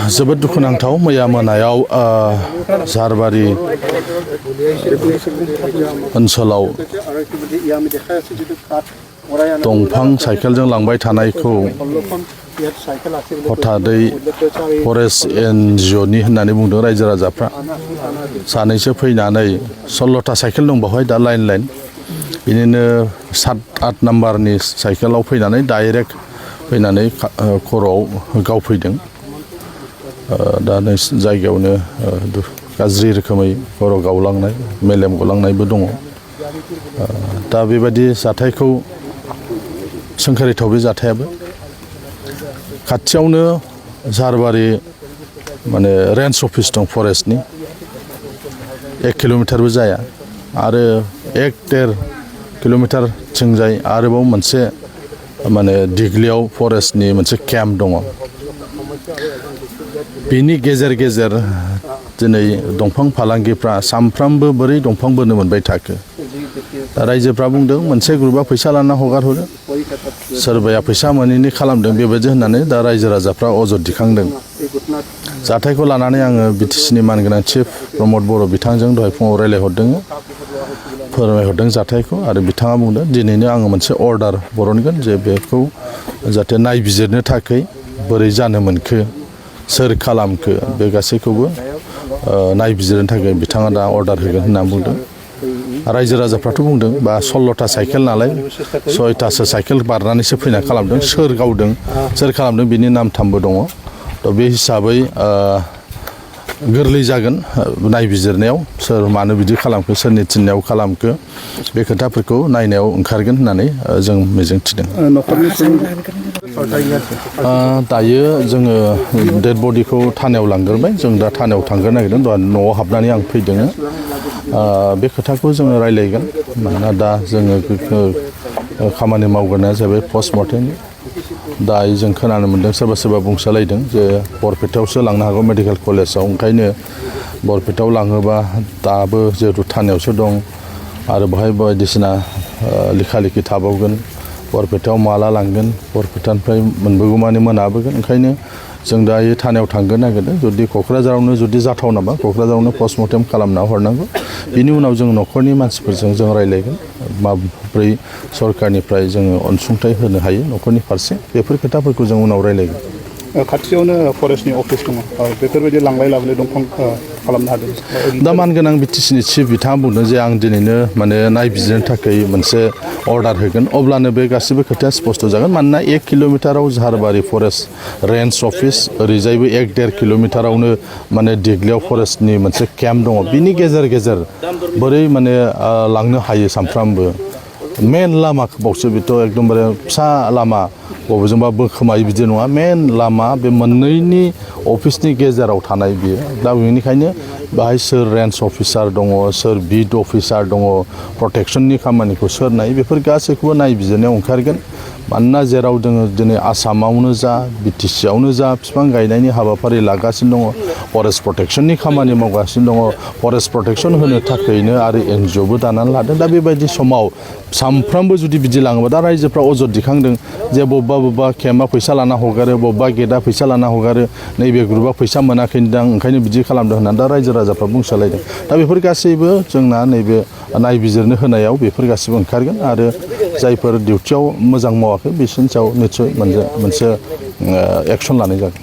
जोबोद दुखुनांथाव मैया मोनायाव झारबारि ओनसोलाव दंफां साइकेलजों लांबाय थानायखौ हठादै फरेस्ट एनजिअनि होननानै बुंदों रायजो राजाफ्रा सानैसो फैनानै 16टा साइकेल दं बावहाय दा लाइन बिनिनो 7-8 नाम्बारनि साइकेलाव फैनानै डाइरेक्ट फैनानै खर'आव गावफैदों दा जायगायावनो गाज्रि रोखोमै खर' गावलांनाय मेलेम गलांनायबो दङ दा बेबायदि जाथायखौ सोंखारिथाव बे जाथायाबो खाथियावनो झारबारि माने रेन्ज अफिस दं फरेस्टनि 1 किल'मिटारबो जाया आरो 1-1.5 किल'मिटारथिंजाय आरोबाव मोनसे माने दिग्लियाव फरेस्टनि मोनसे केम्प दङ बिनि गेजेर गेजेर दिनै दंफां फालांगिफ्रा सामफ्रामबो बोरै दंफां बोनो मोनबाय थाखो दा रायजोफ्रा बुंदों मोनसे ग्रुपआ फैसा लाना हगार हरो सोरबाया फैसा मोनैनि खालामदों बेबायदि होननानै दा रायजो राजाफ्रा अजद दिखांदों जाथायखौ लानानै आङो बिटिसिनि मानगोनां चिफ प्रमद बर' बिथांजों दहाय फुङाव रायलायहरदों फोरमायहरदों जाथायखौ आरो बिथाङा बुंदों दिनैनो आङो मोनसे अर्डार बरनगोन जे बेखौ जाहाथे नायबिजिरनो थाखाय बोरै जानो मोनखो सोर खालामखो बे गासैखौबो नायबिजिरनो थाखाय बिथाङा दा अर्डार होगोन होनना बुंदों रायजो राजाफ्राथ' बुंदों बा 16टा साइकेल नालाय 6टासो साइकेल बारनानैसो फैना खालामदों सोर गावदों सोर खालामदों बिनि नामथामबो दङ थ' बे हिसाबै गोरलै जागोन नायबिजिरनायाव सोर मानो बिदि खालामखो सोरनि थिननायाव खालामखो बे खोथाफोरखौ नायनायाव ओंखारगोन होननानै जों मिजिंथिदों दायो जोङो डेड बडिखौ थानायाव लांग्रोबाय जों दा थानायाव थांग्रो नागिरदों दहाय न'आव हाबनानै आं फैदों बे खोथाखौ जोङो रायलायगोन मानोना दा जोङो खामानि मावग्रोनाया जाबाय पस्टमर्टेम दायो जों खोनानो मोन्दों सोरबा बुंसोलायदों जे बरपेटायावसो लांनो हागौ मेडिकेल कलेजाव ओंखायनो बरपेटायाव लाङोबा दाबो जिहेतु थानायावसो दं आरो बेहाय बायदिसिना लेखा लेखि थाबावगोन बरपेटायाव माला लांगोन बरपेटानिफ्राय मोनबोगौमानि मोनाबोगोन ओंखायनो जों दायो थानायाव थांनो नागिरदों जुदि क'क्राझारावनो जुदि जाथावनाबा क'क्राझारावनो पस्टमर्टेम खालामना हरनांगौ बिनि उनाव जों न'खरनि मानसिफोरजों जों रायलायगोन माब्रै सरकारनिफ्राय जोङो अनसुंथाइ होनो हायो न'खरनि फारसे बेफोर खोथाफोरखौ जों उनाव रायलायगोन खाथियावनो फरेस्टनि अफिस दङ बेफोरबायदि लांलाय लाबोलाय दंफां खालामनो हादों दा मानगोनां बिटिसिनि चिफ बिथाङा बुंदों जे आं दिनैनो माने नायबिजिरनो थाखाय मोनसे अर्डार होगोन अब्लानो बे गासिबो खोथाया स्पस्ट जागोन मानोना 1 किल'मिटाराव झारबारि फरेस्ट रेन्ज अफिस ओरैजायबो 1-1.5 किल'मिटारावनो माने दिग्लियाव फरेस्टनि मोनसे केम्प दङ बिनि गेजेर गेजेर बोरै माने लांनो हायो सामफ्रामबो मेन लामाबावसो बेथ' एकदमबारे फिसा लामा बबेजोंबा बोखोमायो बिदि नङा मेन लामा बे मोननैनि अफिसनि गेजेराव थानाय बियो दा बेनिखायनो बाहाय सोर रेन्ज अफिसार दङ सोर बिट अफिसार दङ प्रटेक्सननि खामानिखौ सोर नायो बेफोर गासैखौबो नायबिजिरनायाव ओंखारगोन मानोना जेराव जोङो दिनै आसामावनो जा बिटिसिआवनो जा बिफां गायनायनि हाबाफारि लागासिनो दङ फरेस्ट प्रटेक्सननि खामानि मावगासिनो दङ फरेस्ट प्रटेक्सन होनो थाखायनो आरो एनजिअबो दानानै लादों दा बेबायदि समाव सामफ्रामबो जुदि बिदि लाङोबा दा रायजोफ्रा अजद दिखांदों जे बबेबा केम्पआ फैसा लाना हगारो बबेबा गेटआ फैसा लाना हगारो नैबे ग्रुपआ फैसा मोनाखैदां ओंखायनो बिदि खालामदों होननानै दा रायजो राजाफ्रा बुंसोलायदों दा बेफोर गासैबो जोंना नैबे नायबिजिरनो होनायाव बेफोर गासैबो ओंखारगोन आरो जायफोर डिउटियाव मोजां मावाखै बिसोरनि सायाव निस्सय मोनसे एक्सन लानाय जागोन